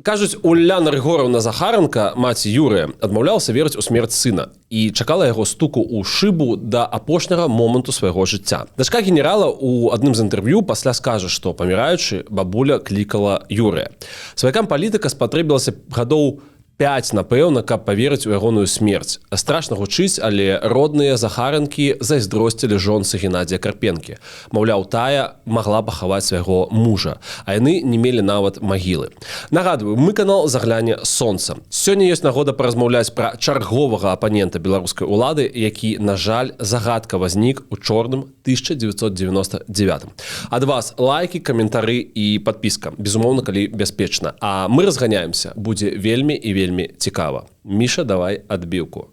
Кажуць, Уляна Рыгораўна Захаранка, маці Юрыя, адмаўлялася верыць у смерць сына і чакала яго стуку ў шыбу да апошняга моманту свайго жыцця. Дачка генерала ў адным з інтэрв'ю пасля скажа, што, паміраючы, бабуля клікала Юрыя. Сваякам палітыка спатрэбілася гадоў 5, напэўна, каб паверыць у ягоную смерць. Страшна гучыць, але родныя Захаранкі зайздросцілі жонцы Геннадзія Карпенкі. Маўляў, тая магла пахаваць свайго мужа, а яны не мелі нават магілы. Нагадваю, мы канал «Загляне сонца». Сёння ёсць нагода паразмаўляць пра чарговага апанента беларускай улады, які, на жаль, загадкава знік у чорным 1999. Ад вас лайки, каментары і падпіска. Безумоўна, калі бяспечна. А мы разганяемся, будзе вельмі і вельмі цікава. Міша, давай адбіўку.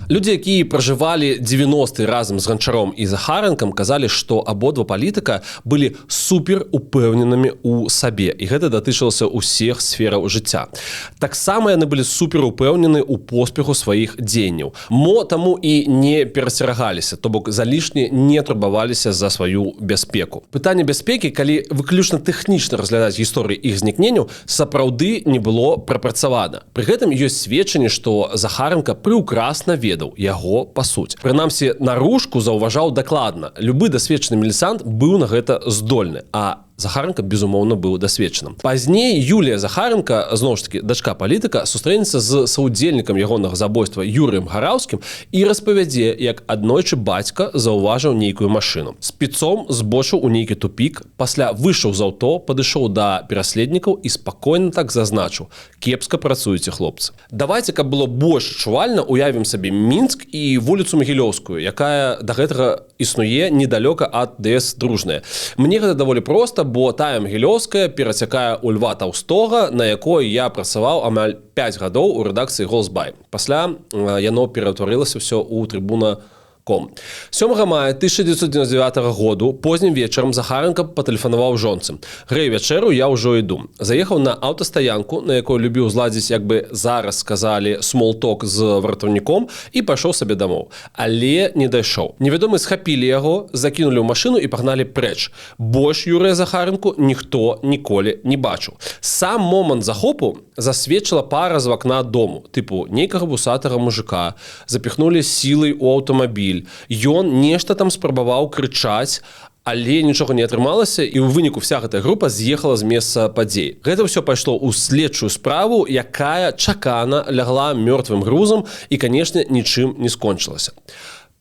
Людзі, якія пражывалі 90 разам з Ганчаром і Захаранкам, казалі, што абодва палітыка былі супер упэўненымі ў сабе, і гэта датычылася ўсіх сфераў жыцця. Таксама яны былі супер упэўнены ў поспеху сваіх дзеянняў. Мо таму і не перасцерагаліся, то бок залішне не турбаваліся за сваю бяспеку. Пытанне бяспекі, калі выключна тэхнічна разглядаць гісторыі іх знікненняў, сапраўды не было прапрацавана. Пры гэтым ёсць сведчанне, што Захаранка прыўкрасна ведаў яго пасуць. Прынамсі, наружку заўважаў дакладна. Любы дасведчаны міліцант быў на гэта здольны, а Захаранка, безумоўна, быў дасведчаным. Пазней Юлія Захаранка, зноў ж такі дачка палітыка, сустрэнецца з саўдзельнікам ягонага забойства Юрыем Гараўскім і распавядзе, як аднойчы бацька заўважыў нейкую машыну. Спіцом збочыў у нейкі тупік, пасля выйшаў з аўто, падышоў да пераследнікаў і спакойна так зазначыў: «Кепска працуеце, хлопцы». Давайте, каб было больш адчувальна, уявім сабе Мінск і вуліцу Магілёўскую, якая да гэтага існуе недалёка ад ДС «Дружная». Мне гэта даволі проста, бо тая Магілёўская перацякае ў Льва Таўстога, на якой я працаваў амаль 5 гадоў у рэдакцыі «Голсбай». Пасля яно пераўтварылася ўсё ў «Трыбуна ком». 7 мая 1999 году познім вечарам Захаранка патэлефанаваў жонцы: «Грэй вячэру, я ўжо іду». Заехаў на аўтастаянку, на якой любіў зладзіць, як бы зараз сказалі, смолток з вартаўніком, і пайшоў сабе дамоў. Але не дайшоў. Невядомы схапілі яго, закінулі ў машыну і пагналі прэч. Больш Юрыя Захаранку ніхто ніколі не бачыў. Сам момант захопу засведчыла пара з вакна дому. Тыпу, нейкага вусатага мужика запіхнулі сілай у аўтамабіль. Ён нешта там спрабаваў крычаць, але нічога не атрымалася, і ў выніку вся гэтая група з'ехала з месца падзей. Гэта ўсё пайшло ў следчую справу, якая чакана лягла мёртвым грузам і, канешне, нічым не скончылася.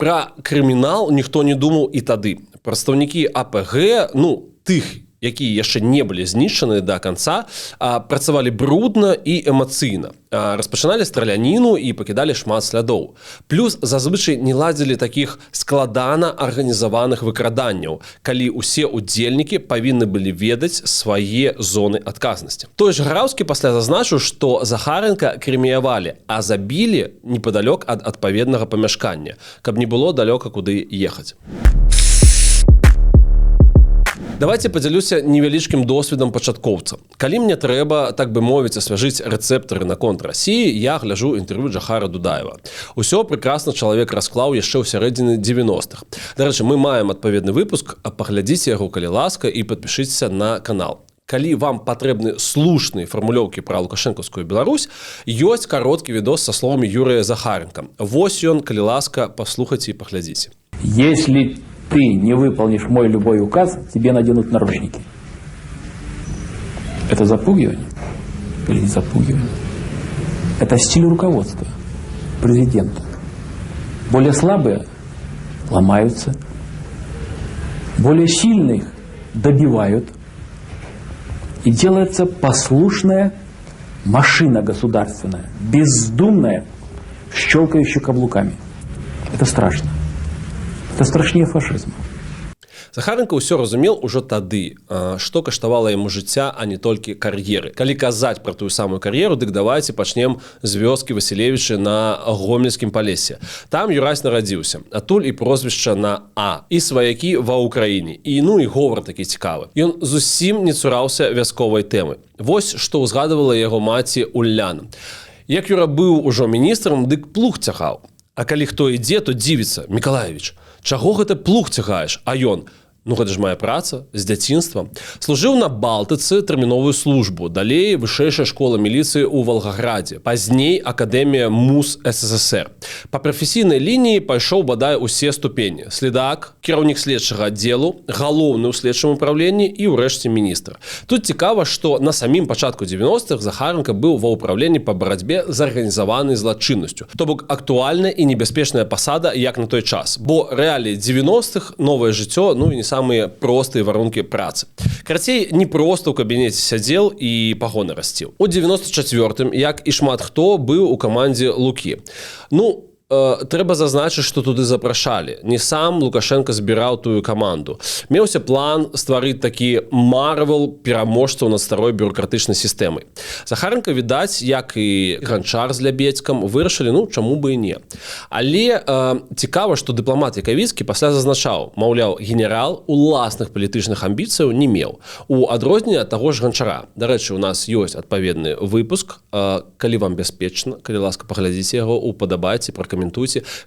Пра крымінал ніхто не думаў і тады. Прадстаўнікі АПГ, ну, тых, якія яшчэ не былі знішчаны да канца, працавалі брудна і эмацыйна. Распачыналі страляніну і пакідалі шмат слядоў. Плюс зазвычай не ладзілі такіх складана арганізаваных выкраданняў, калі ўсе удзельнікі павінны былі ведаць свае зоны адказнасці. Той ж Гараўскі пасля зазначыў, што Захаранка крэміявалі, а забілі непадалёк ад адпаведнага памяшкання, каб не было далёка куды ехаць. Давайте падзялюся невялічкім досведам пачаткоўца. Калі мне трэба, так бы мовіць, асвяжыць рэцэптары наконт Расіі, я гляжу інтэрв'ю Джахара Дудаева. Усё прекрасна чалавек расклаў яшчэ ў сярэдзіны 90-х. Дарэчы, мы маем адпаведны выпуск, а паглядзіце яго, калі ласка, і падпішыцеся на канал. Калі вам патрэбны слушныя фармулёўкі пра лукашэнкаўскую Беларусь, ёсць кароткі відос са словамі Юрыя Захаранка. Вось ён, калі ласка, паслухайце і паглядзіце. Если ты не выполнишь мой любой указ, тебе наденут наручники. Это запугивание или не запугивание? Это стиль руководства президента. Более слабые ломаются, более сильных добивают. И делается послушная машина государственная, бездумная, щелкающая каблуками. Это страшно. Это страшнее фашизма. Захаранка ўсё разумеў ужо тады, што каштавала яму жыцця, а не толькі кар'еры. Калі казаць пра тую самую кар'еру, дык давайте пачнем з вёскі Васілевічы на Гомельскім Палесе. Там Юрась нарадзіўся. Адтуль і прозвішча на А, і сваякі ва Ўкраіне. І ну і говор такі цікавы. Ён зусім не цураўся вясковай тэмы. Вось што ўзгадывала яго маці Уляна. Як Юра быў ужо міністрам, дык плуг цягаў. А калі хто ідзе, то дзівіцца: «Мікалаевіч, чаго гэта плуг цягаеш?» А ён: Ну, гэта ж моя праца з дзяцінства. Служыў на Балтыцы тэрміновую службу, далей вышэйшая школа міліцыі ў Валгаградзе, пазней акадэмія МУС СССР. Па прафесійнай лініі пайшоў бадай усе ступені: следак, кіраўнік следчага аддзелу, галоўны ў следчым упраўленні і ўрэшце міністр. Тут цікава, што на самім пачатку 90-х Захаранка быў ва ўпраўленні па барацьбе з арганізаванай злачыннасцю. То бок актуальная і небяспечная пасада як на той час. Бо рэаліі 90-х, новае жыццё, ну і не самыя простыя варункі працы. Карацей, не проста ў кабінеце сядзел і пагоны расціў. У 94-м, як і шмат хто, быў у камандзе Лукі. Ну, трэба зазначыць, што туды запрашалі. Не сам Лукашэнка збіраў тую каманду. Меўся план стварыць такі Марвел пераможцаў над старой бюрократычнай сістэмай. Захаранка, відаць, як і Ганчар з Лябедзькам, вырашылі: ну, чаму бы і не. Але цікава, што дыпламат Якавіцкі пасля зазначаў, маўляў, генерал уласных палітычных амбіцыяў не меў, у адрозненне ад таго ж Ганчара. Дарэчы, у нас ёсць адпаведны выпуск, калі вам бяспечна, калі ласка, паглядзіце яго, упадабайце, пракаментуйце,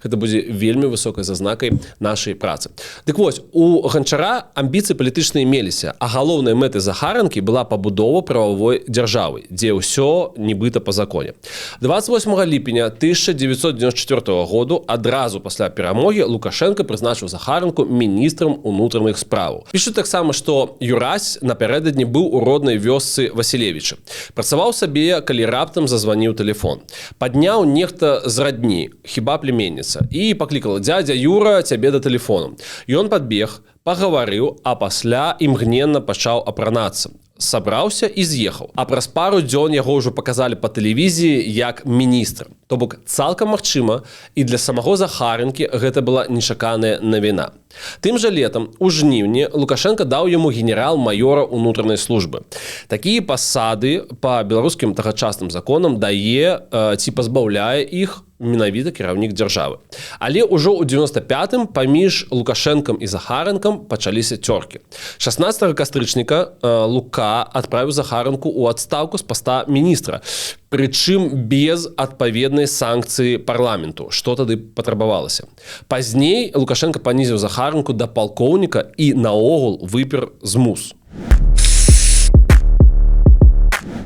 гэта будзе вельмі высокай зазнакай нашай працы. Дык вось, у Ганчара амбіцыі палітычныя меліся, а галоўнай мэтай Захаранкі была пабудова прававой дзяржавы, дзе ўсё нібыта па законе. 28 ліпеня 1994 году, адразу пасля перамогі, Лукашэнка прызначыў Захаранку міністрам унутраных справаў. Пішуць таксама, што Юрась напярэдадні быў у роднай вёсцы Васілевіча. Працаваў сабе, калі раптам зазваніў тэлефон. Падняў нехта з радні, хіба племенніца, і паклікала: «Дядя Юра, цябе да тэлефону». Ён падбег, пагаварыў, а пасля імгненна пачаў апранацца. Сабраўся і з'ехаў. А праз пару дзён яго ўжо паказалі па тэлевізіі як міністр. То бок цалкам магчыма, і для самого Захаранкі гэта была нечаканая навіна. Тым жа летам, у жніўні, Лукашэнка даў яму генерал-майора унутранай службы. Такія пасады па беларускім тагачасным законам дае ці пазбаўляе іх менавіта кіраўнік дзяржавы. Але ўжо ў 95 паміж Лукашэнкам і Захаранкам пачаліся цёркі. 16 кастрычніка Лука адправіў Захаранку ў адстаўку з паста міністра, прычым без адпаведнай санкцыі парламенту, што тады патрабавалася. Пазней Лукашэнка панізіў Захаранку да палкоўніка і наогул выпер з МУС.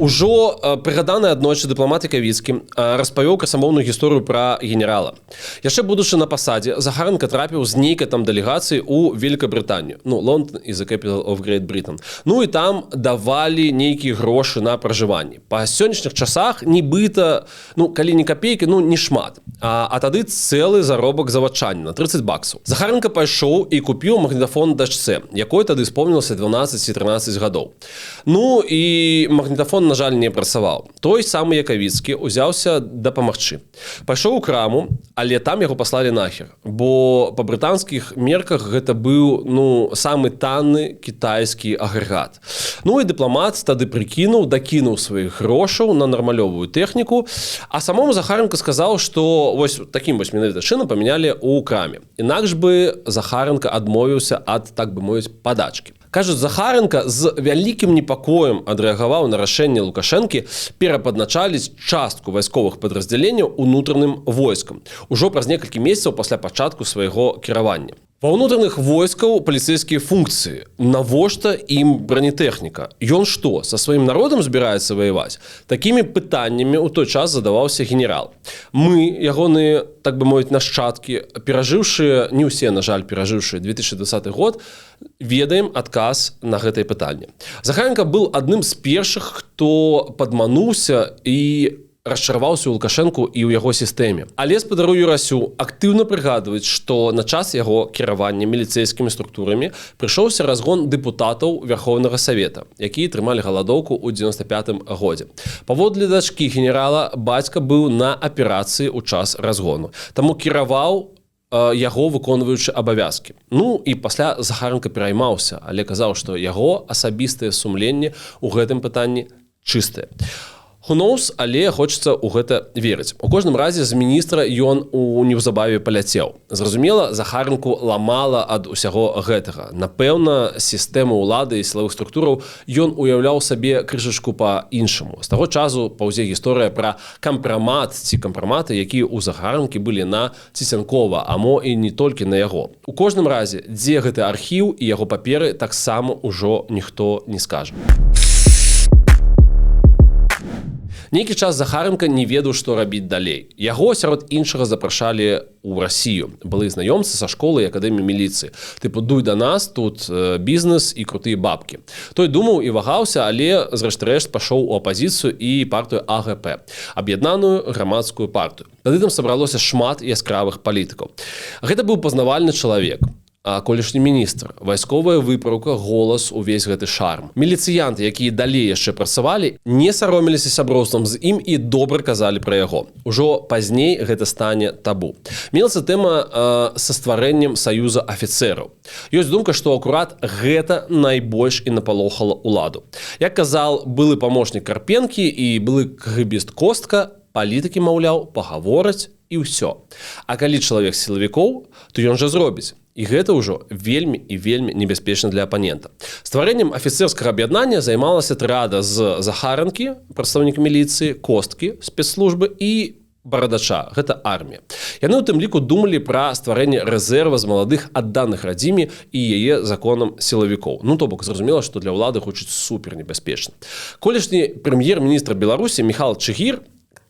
Ужо прыгаданы аднойчы дыпламат Якавіцкі распавёў красамоўную гісторыю пра генерала. Яшчэ будучы на пасадзе, Захаранка трапіў з нейкай там дэлегацыі ў Великабрытанію. Ну, London is the capital of Great Britain. Ну і там давалі нейкія грошы на пражыванне. Па сённяшніх часах нібыта, ну, калі не капейкі, ну, не шмат. А тады цэлы заробак заводчаніна, 30 баксаў. Захаранка пайшоў і купіў магнітафон дачцэ, якой тады спомнілася 12 ці 13 гадоў. Ну і магнітафон, на жаль, не працаваў. Той самы Якавіцкі узяўся дапамагчы. Пайшоў у краму, але там яго паслалі нахер, бо па брытанскіх мерках гэта быў, ну, самы танны кітайскі агрэгат. Ну і дыпламат тады прыкінуў, дакінуў сваіх грошаў на нармалёвую тэхніку, а самому Захаранка сказаў, што вось такім вось менавіта чынам памянялі ў краме. Інакш бы Захаранка адмовіўся ад, так бы мовіць, падачкі. Кажуць, Захаранка з вялікім непакоем адрэагаваў на рашэнне Лукашэнкі перападначаліць частку вайсковых падраздзяленняў унутраным войскам ужо праз некалькі месяцаў пасля пачатку свайго кіравання. Ва ўнутраных войскаў паліцэйскія функцыі. Навошта ім бронетэхніка? Ён што, са сваім народам збіраецца ваяваць? Такімі пытаннямі ў той час задаваўся генерал. Мы, ягоныя, так бы мовіць, нашчадкі, перажыўшыя, не ўсе, на жаль, перажыўшыя 2020 год, ведаем адказ на гэтае пытанне. Захаранка быў адным з першых, хто падмануўся і расчараваўся ў Лукашэнку і ў яго сістэме. Але спадару Юрасю актыўна прыгадваюць, што на час яго кіравання міліцэйскімі структурамі прыйшоўся разгон дэпутатаў Вярхоўнага Савета, якія трымалі галадоўку ў 95 годзе. Паводле дачкі генерала, бацька быў на аперацыі ў час разгону. Таму кіраваў яго выконваючы абавязкі. Ну і пасля Захаранка пераймаўся, але казаў, што яго асабістае сумленне ў гэтым пытанні чыстае. Who knows, але хочацца ў гэта верыць. У кожным разе з міністра ён у неўзабаве паляцеў. Зразумела, Захаранку ламала ад усяго гэтага. Напэўна, сістэму ўлады і сілавых структураў ён уяўляў сабе крышачку па-іншаму. З таго часу паўзе гісторыя пра кампрамат ці кампраматы, якія ў Захаранкі былі на Цісянкова, а мо і не толькі на яго. У кожным разе, дзе гэты архіў і яго паперы, таксама ўжо ніхто не скажа. Нейкі час Захаранка не ведаў, што рабіць далей. Яго сярод іншага запрашалі ў Расію. Былы знаёмцы са школы і акадэміі міліцыі. Тыпу, дуй да нас, тут бізнес і крутыя бабкі. Той думаў і вагаўся, але зрэшты рэшт пашоў у апазіцыю і партыю АГП, аб'яднаную грамадскую партыю. Тады там сабралося шмат яскравых палітыкаў. Гэта быў пазнавальны чалавек. А колішні міністр, вайсковая выпраўка, голас, увесь гэты шарм. Міліцыянты, якія далей яшчэ працавалі, не саромеліся сяброўствам з ім і добра казалі пра яго. Ужо пазней гэта стане табу. Мелася тэма са стварэннем саюза афіцэраў. Ёсць думка, што акурат гэта найбольш і напалохала ўладу. Як казал былы памочнік Карпенкі і былы кгбіст Костка, палітыкі, маўляў, пагавораць і ўсё. А калі чалавек сілавікоў, то ён жа зробіць. І гэта ўжо вельмі і вельмі небяспечна для апанента. Стварэннем афіцэрскага аб'яднання займалася трыада з Захаранкі, прадстаўнік міліцыі, Косткі, спецслужбы і Барадача, гэта армія. Яны ў тым ліку думалі пра стварэнне рэзерва з маладых адданых радзіме і яе законам сілавікоў. Ну, то бок, зразумела, што для ўлады гучыць супер небяспечна. Колішні прэм'ер-міністр Беларусі Міхал Чыгір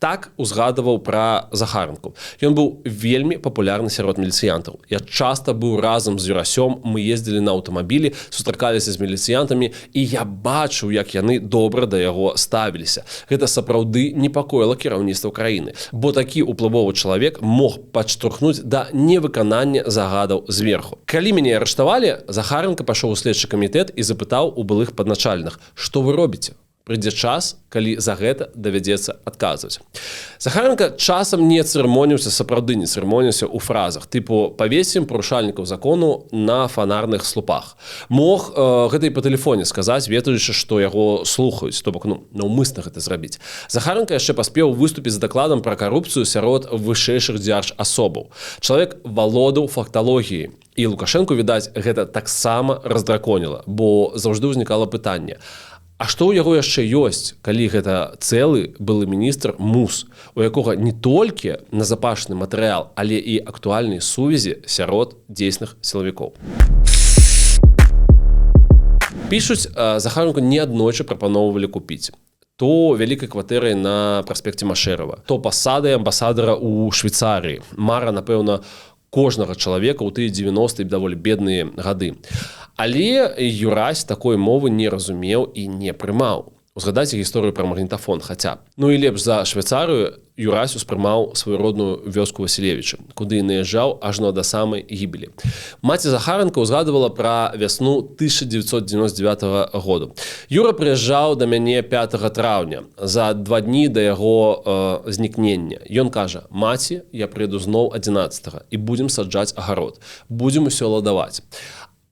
так узгадываў пра Захаранку. Ён быў вельмі папулярны сярод міліцыянтаў. Я часта быў разам з Юрасём, мы ездзілі на аўтамабілі, сустракаліся з міліцыянтамі, і я бачыў, як яны добра да яго ставіліся. Гэта сапраўды непакоіла кіраўніцтва краіны, бо такі ўплывовы чалавек мог падштурхнуць да невыканання загадаў зверху. Калі мяне арыштавалі, Захаранка пашоў у следчы камітэт і запытаў у былых падначальных: «Што вы робіце? Прыйдзе час, калі за гэта давядзецца адказваць». Захаранка часам не цырымоніўся, сапраўды не цырымоніўся ў фразах, тыпу павесім парушальнікаў закону на фанарных слупах. Мог гэта і па тэлефоне сказаць, ведаючы, што яго слухаюць, то бок, ну, наўмысна гэта зрабіць. Захаранка яшчэ паспеў выступіць з дакладам пра карупцыю сярод вышэйшых дзярж-асобаў. Чалавек валодаў факталогіяй. І Лукашэнку, відаць, гэта таксама раздраконіла, бо заўжды ўзнікала пытанне: а што ў яго яшчэ ёсць, калі гэта цэлы былы міністр МУС, у якога не толькі назапашаны матэрыял, але і актуальныя сувязі сярод дзейсных сілавікоў. Пішуць, Захаранку неаднойчы прапаноўвалі купіць. То вялікай кватэрай на праспекце Машэрава, то пасадай амбасадара ў Швейцарыі. Мара, напэўна, кожнага чалавека ў тыя 90-е даволі бедныя гады. Але Юрась такой мовы не разумеў і не прымаў. Узгадайце гісторыю пра магнітафон хаця б. Ну і лепш за Швейцарыю Юрась успрымаў сваю родную вёску Васілевічы, куды наязджаў ажно да самай гібелі. Маці Захаранка ўзгадывала пра вясну 1999 году. Юра прыязджаў да мяне 5 траўня, за 2 дні да яго знікнення. Ён кажа: «Маці, я прыеду зноў 11 і будзем саджаць агарод, будзем усё ладаваць».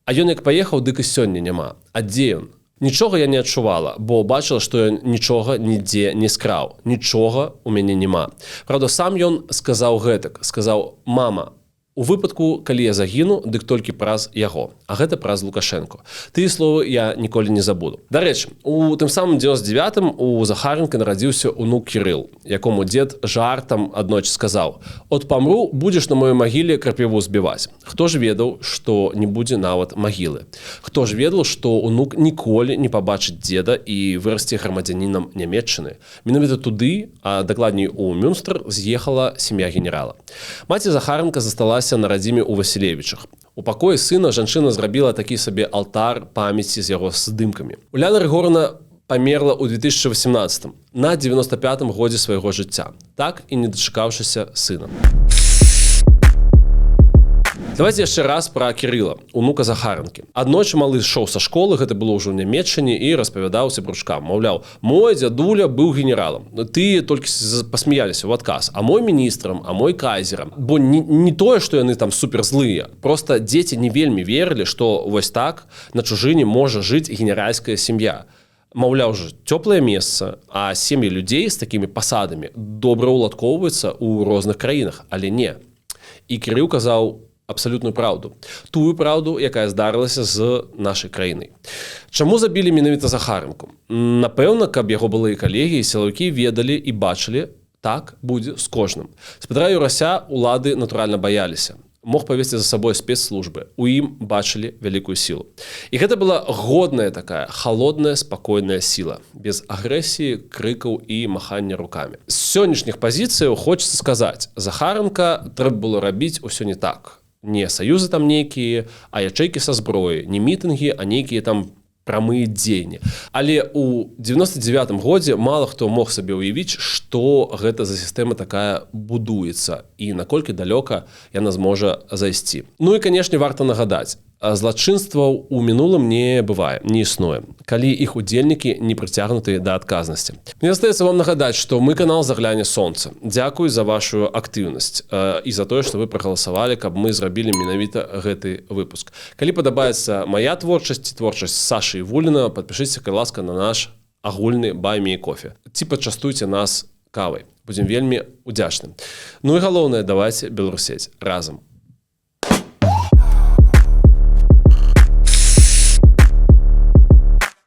А ён як паехаў, дык і сёння няма. А дзе ён? Нічога я не адчувала, бо бачыла, што ён нічога нідзе не скраў. Нічога у мяне няма. Праўда, сам ён сказаў гэтак, сказаў: «Мама, у выпадку, калі я загіну, дык толькі праз яго, а гэта праз Лукашэнку». Тыя словы я ніколі не забуду. Дарэчы, у тым самым 99-м у Захаранка нарадзіўся унук Кірыл, якому дзед жартам аднойчы сказаў: «От памру, будзеш на маёй магіле крапіву збіваць». Хто ж ведаў, што не будзе нават магілы? Хто ж ведаў, што унук ніколі не пабачыць дзеда і вырасце грамадзянінам Нямеччыны? Менавіта туды, а дакладней у Мюнстр, з'ехала сям'я генерала. Маці Захаранка засталася на радзіме ў Васілевічах. У пакоі сына жанчына зрабіла такі сабе алтар памяці з яго здымкамі. Уляна Рыгорна памерла ў 2018 на 95 годзе свайго жыцця, так і не дачакаўшыся сына. Давайте яшчэ раз пра Кірыла, унука Захаранкі. Аднойчы малы ішоў са школы, гэта было ўжо ў Нямеччыне, і распавядаў сябручкам, маўляў, мой дзядуля быў генералам. Тыя толькі пасмяяліся ў адказ: а мой міністрам, а мой кайзерам. Бо не тое, што яны там суперзлыя, просто дзеці не вельмі верылі, што вось так на чужыне можа жыць генеральская сям'я. Маўляў жа, цёплае месца, а сем'і людзей з такімі пасадамі добра ўладкоўваюцца ў розных краінах, але не. І Кірыл казаў абсалютную праўду. Тую праўду, якая здарылася з нашай краінай. Чаму забілі менавіта Захаранку? Напэўна, каб яго былыя калегі і сілавікі ведалі і бачылі, так будзе з кожным. Спадара Юрася улады, натуральна, баяліся. Мог павесці за сабой спецслужбы. У ім бачылі вялікую сілу. І гэта была годная такая холодная, спакойная сіла, без агрэсіі, крыкаў і махання руками. З сённяшніх пазіцыяў хочется сказаць: Захаранка трэба было рабіць усё не так. Не саюзы там нейкія, а ячэйкі са зброі, не мітынгі, а нейкія там прамыя дзеянні. Але у 99 годзе мала хто мог сабе ўявіць, што гэта за сістэма такая будуецца і наколькі далёка яна зможа зайсці. Ну і, канешне, варта нагадаць: злачынстваў у мінулым не бывае, не існуе, калі іх удзельнікі не прыцягнуты да адказнасці. Мне застаецца вам нагадаць, што мы канал «Загляне сонца». Дзякуй за вашу актыўнасць і за тое, што вы прагаласавалі, каб мы зрабілі менавіта гэты выпуск. Калі падабаецца моя творчасць ці творчасць Сашы Івуліна, падпішыце, калі ласка, на наш агульны Buy Me Coffee ці пачастуйце нас кавай, будзем вельмі удзячны. Ну і галоўнае, давайте беларусець разам.